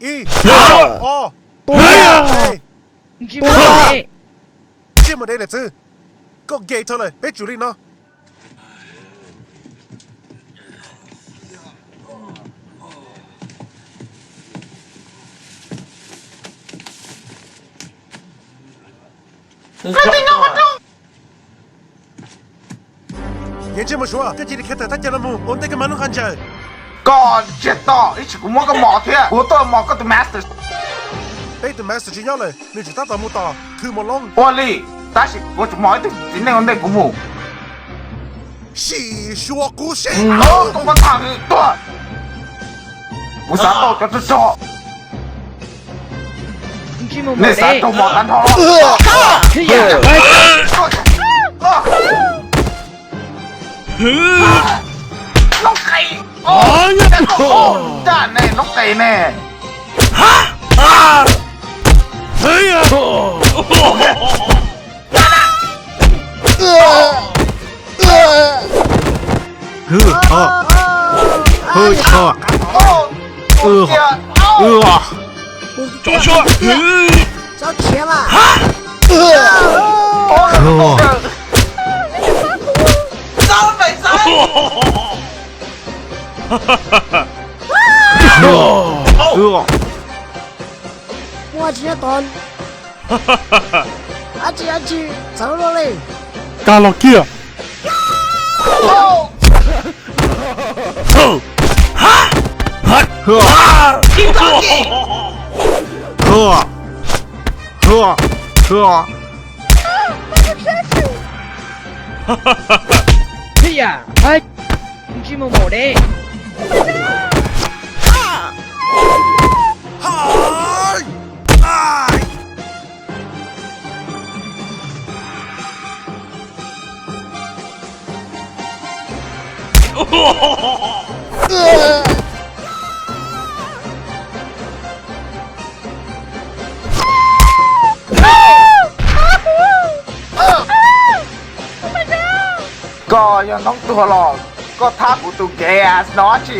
Ib, ob, peb. Ntsej muag dev lawm txwv. Koj gay dhau lawm, peb tsum li no. Yawm ntsej muag suav, koj cia li khav thawm thaj chaw no mus ua ntej koj mag lub qhov ntsaws. Koj tsiaj toj, ib tsam kuv muab koj mos thiab, kuv tuaj mos koj tus master. Peb tus master tsis nyob lawm, nws tseem tab tom mus tom khw mos loob. Ua li, tab sis kuv tseem mos ib tug txiv neej ua ntej kuv mus. Sim suav kuv sim. Koj muab tham tuaj. Kuv xav tau cov tsov rog. Nej xav raug mos tag nrho. Noob qes. Daj ne, noob qes ne. Hwj, hwj, hwj, hwj. Cov suav. Txhob khiav mas. Muaj tsis nyob tod. Ab tsi ab tsi, txawv luaj li. Kag los kiag. Hwj yam, ntsej muag maum dev. Koj yog noob tuag los koj thab kuv tus kev no tsi?